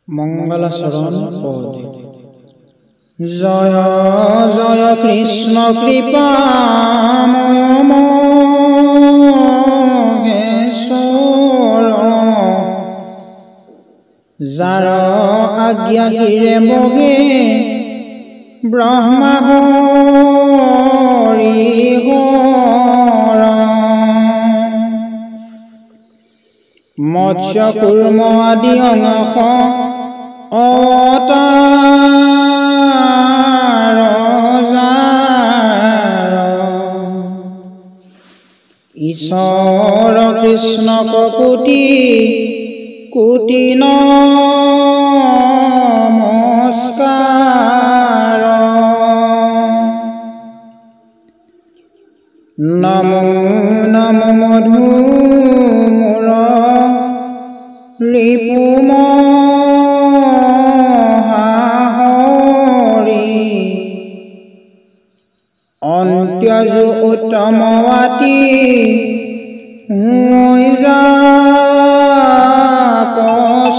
মঙ্গলাচৰণ পদ। জয় জয় কৃষ্ণ কৃপাময় মহেশ্বৰ, যাৰ আজ্ঞা শিৰে বহে ব্ৰহ্মা হৰি হৰ। মৎস্য কুৰ্ম আদি অংশ অৱতাৰ যাৰ, ঈশ্বৰ কৃষ্ণ কোটি কোটি নমস্কাৰ। নমো নমো মধু মোৰ ৰিপু মহাহৰি, অন্ত্যজ উত্তমৱাতি হৈ যাক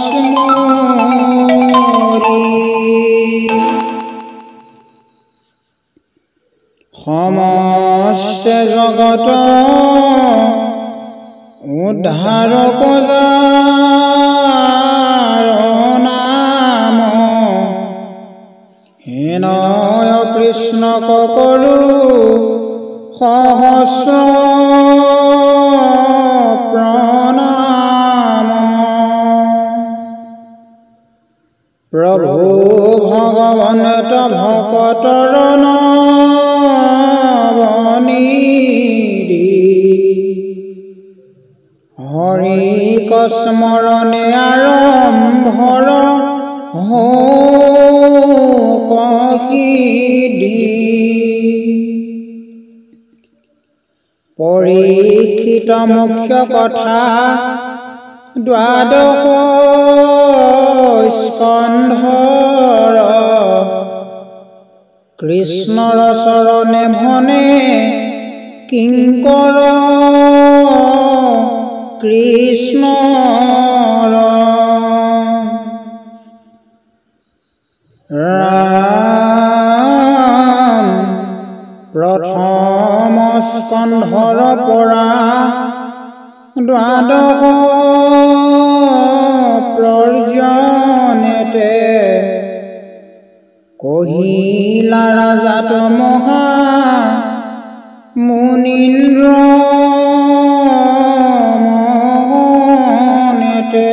স্মৰি। সমস্ত জগত উদ্ধাৰক যাৰ নাম, হেনয় কৃষ্ণক কৰো সহস্ৰ প্ৰণাম। প্ৰভু ভগৱন্ত ভকতৰ নৱনিধি, হৰিক স্মৰণে আৰম্ভৰ হোক সিদ্ধি। পৰীক্ষিত মুখ্য কথা দ্বাদশ স্কন্ধৰ, কৃষ্ণৰ চৰণে ভনে কিঙ্কৰ কৃষ্ণৰ। ৰাম প্ৰথম স্কন্ধৰ পৰা দ্বাদশ পৰ্যনেতে কহিলা ৰাজাত মহা মুনীন্দ্ৰ মহনেতে।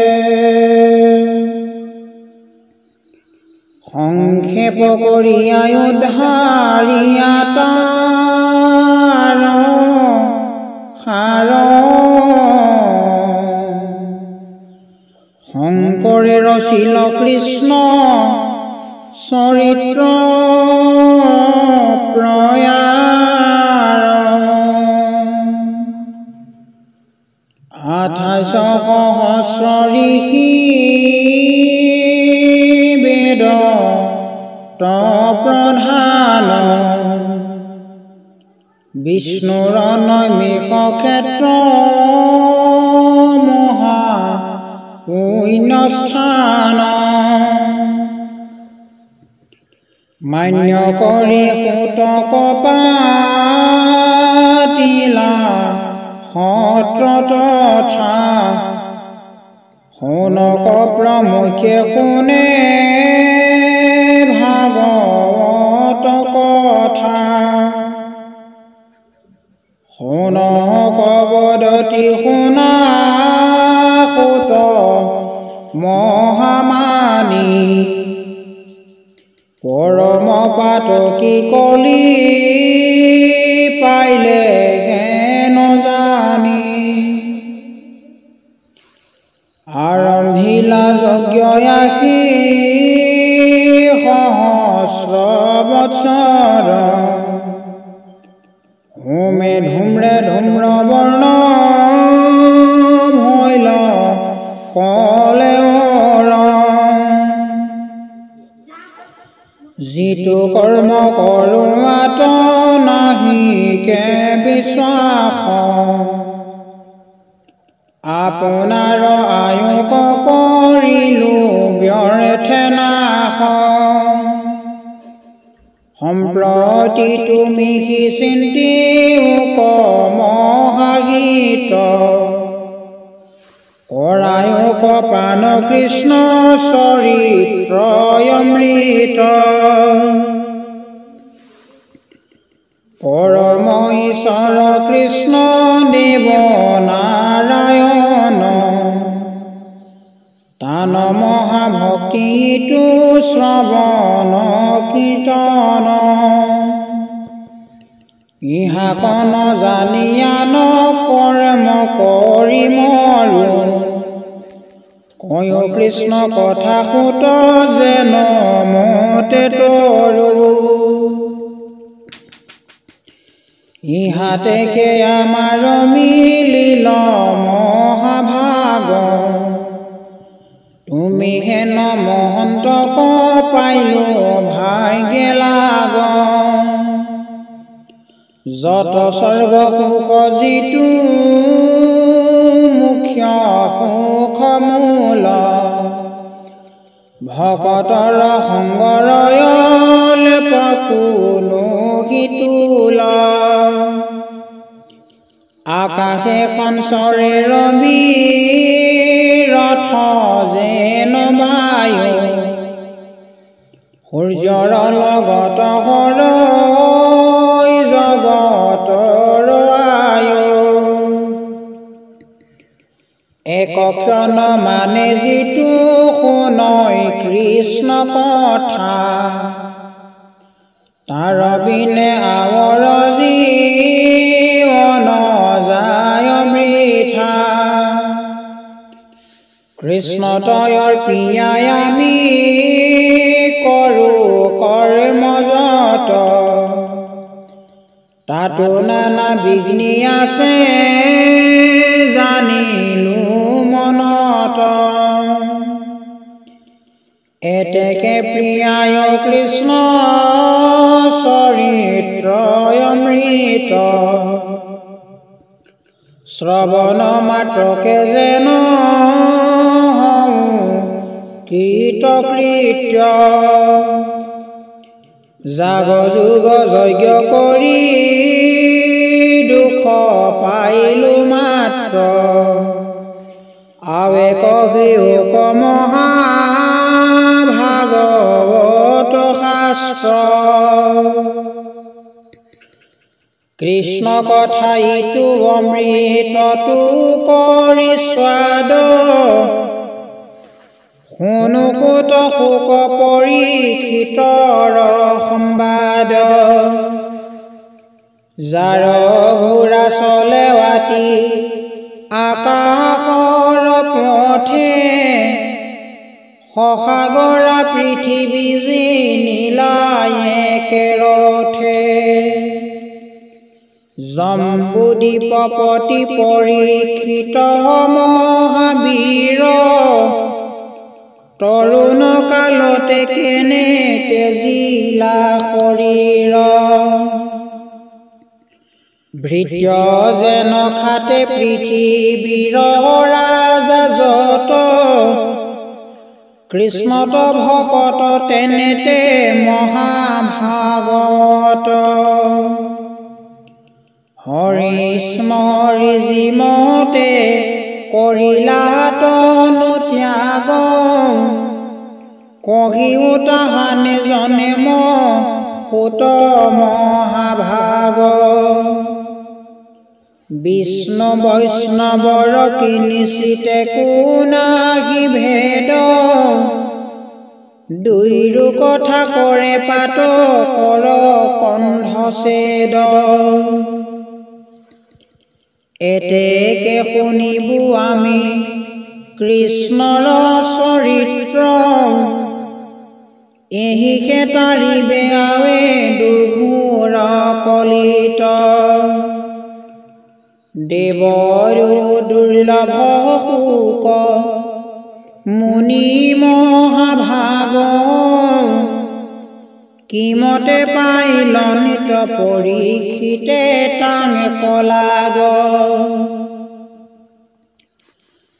সংক্ষেপ কৰিয়া উদ্ধাৰিয়া তাৰ সাৰ, শংকৰে ৰচিল কৃষ্ণ চৰিত্ৰ প্ৰয়াৰ। 28 সহস্ৰ ঋষি বেদ প্ৰধান, বিষ্ণুৰ নৈমিষ ক্ষেত্ৰ মহা পুণ্যস্থান। মান্য কৰি সুতক পাতিলা সত্ৰ তথা শৌনক প্ৰমুখে শুনে ভাগৱত কথা। শৌনক বদতি শুনা সুত মহামানী, পৰম পাতকী কলি পাইলে হেন জানি। আৰম্ভিলা যজ্ঞ আশী সহস্ৰ বৎসৰ, হোমে ধূম্ৰে ধূম্ৰ বৰ্ণ ভৈল কলে। যিটো কৰ্ম কৰোৱাত নাহিকে বিশ্বাস, আপোনাৰ আয়ুক কৰিলো ব্যৰ্থ সম্প্ৰতি তুমি সি চিন্তিও মহাহিত কৰায় কপান কৃষ্ণ চৰিত্ৰ অমৃত। পৰম ঈশ্বৰ কৃষ্ণ দেৱ নাৰায়ণ তান মহাভক্তিটো শ্ৰৱণ কীৰ্তন। ইহাক জানিয়ান কৰ্ম কৰি মৰো কয় কৃষ্ণ কথা সুত যেন মতে তৰো। ইহাতে সে আমাৰ মিলিল মহাভাগ তুমি হেন মহন্তক পাইলো ভাগ্যে লাগ। যত স্বৰ্গ সুখ যিটো মুখ্য সুখ মূল ভকতৰ সংগৰয় কোনো সিতুল। আকাশে সঞ্চৰে ৰবি ৰথ যেন বায়ু সূৰ্যৰ লগত হৰ জগতৰ আয়ু। এক ক্ষণ মানে যিটো শুনয় কৃষ্ণ কথা তাৰ বিনে আৱৰ জীৱন যায় বৃথা। কৃষ্ণ তয়ৰ প্ৰিয়াই আমি কৰোঁ কৰ্ম যত তাতো নানা বিঘ্নি আছে জানিলো মনত। এতেকে প্ৰিয়ায় কৃষ্ণ চৰিত্ৰ অমৃত শ্ৰৱণ মাত্ৰকে যেন কৃতকৃত্য। জাগ যুগ যজ্ঞ কৰি দুখ পাইলো মাত্ৰ আৱে কহিও মহাভাগৱত শাস্ত্ৰ। কৃষ্ণ কথা ইটো অমৃতটো কৰি স্বাদ শুনো সুত শোক পৰীক্ষিতৰ সম্বাদ। যাৰ ঘোঁৰা চলে আতি আকাশৰ পথে সসাগৰা পৃথিৱী জিনিলায়ে কেৰথে। জম্বুদ্বীপপতি পৰীক্ষিত মহাবীৰ তৰুণ কালতে কেনে তেজিলা শৰীৰ। ভৃত্য যেন খাতে পৃথিৱীৰ ৰাজা যত কৃষ্ণত ভকত তেনেতে মহাভাগৱত। হৰি স্মৰি যিমতে কৰিলা তনু ত্যাগ কহিও তাহানে জন্ম সুত মহাভাগ। বিষ্ণু বৈষ্ণৱৰ কিনিচিতে নাহি ভেদ দুইৰো কথা কৰে পাত কৰ কন্ধ ছেদ। এতেকে শুনিবো আমি কৃষ্ণৰ চৰিত্ৰ এহিকে তাৰিবে আৱে দুৰ্ঘোৰ কলিত। দেৱৰো দুৰ্লভ শোক মুনি মহাভাগ কিমতে পাইল নিত পৰীক্ষিতে তাং কলাগ।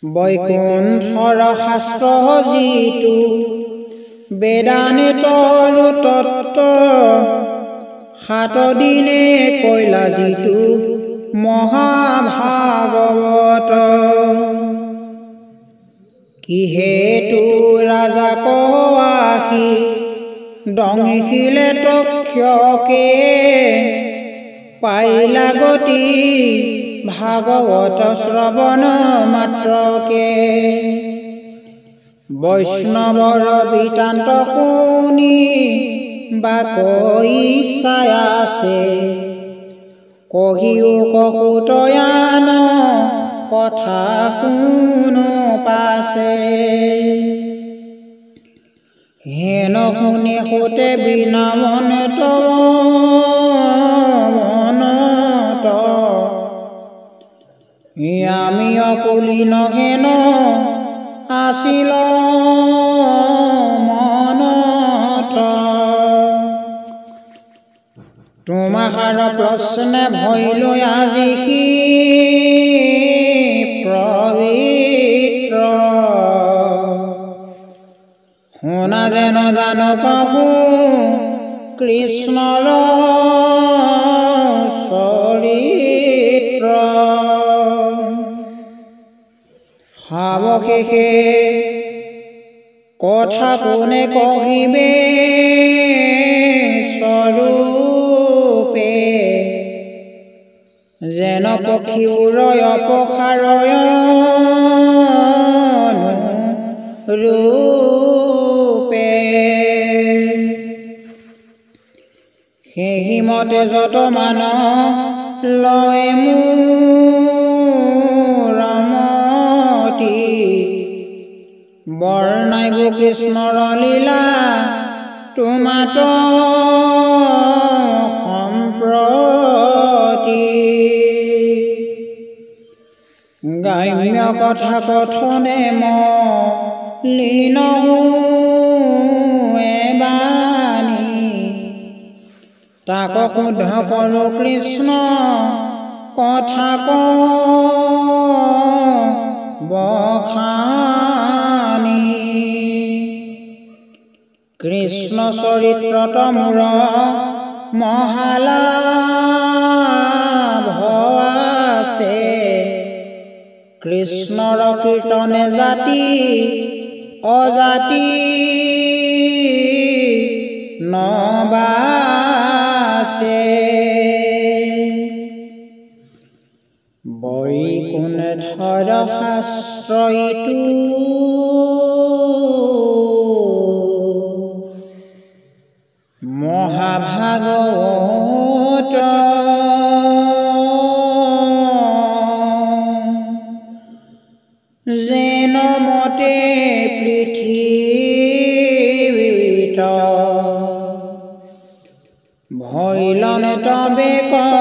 বৈকুণ্ঠৰ শাস্ত্ৰ যিটো বেদান্তৰো তত্ত্ব সাত দিনে কৈলা যিটো মহাভাগৱত। কিহেতু ৰাজা কআসি দংশিলে তক্ষকে, পাইলা গতি ভাগৱত শ্ৰৱণ মাত্ৰকে। বৈষ্ণৱৰ বৃতান্ত শুনি বা ইচ্ছাই আছে, কহিও কহুতয়ান কথা শুনো পাছে। হেন শুনি সুতে বিনামন তৱনত, আমি অকুলীন হেন আছিল মনত। তোমাসাৰ প্ৰশ্নে ভৈল আজি সি পবিত্ৰ, শুনা যেন জান কহো কৃষ্ণৰ চৰিত্ৰ। সাৱশেষে কথা কোনে কহিবে স্বৰূপে, যেন পক্ষী উৰয় অপসাৰয় ৰূপে। সেহিমতে যত মান লয় মোৰ মতি, বৰ্ণাইব কৃষ্ণৰ লীলা তোমাত সম্প্ৰতি। গ্ৰাম্য কথা কথনে মলিন বাণী, তাক শুদ্ধ কৰো কৃষ্ণ কথা বখানি। কৃষ্ণ চৰিত্ৰত মোৰ মহালাভ আছে, কৃষ্ণৰ কীৰ্তনে জাতি অজাতি নবাসে। বৈকুণ্ঠৰ শাস্ত্ৰ ইটো মহাভাগৱত, যেন মতে পৃথিৱীত ভৈলন তবে কত।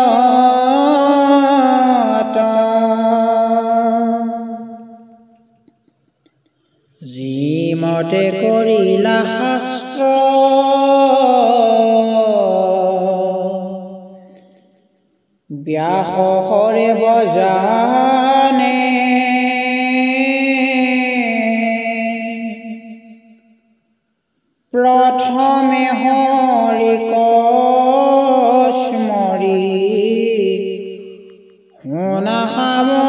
যিমতে কৰিলা শাস্ত্ৰ ব্যাস হৰে বজানে, প্ৰথমে হৰিক স্মৰি শুনা সাৱধানে।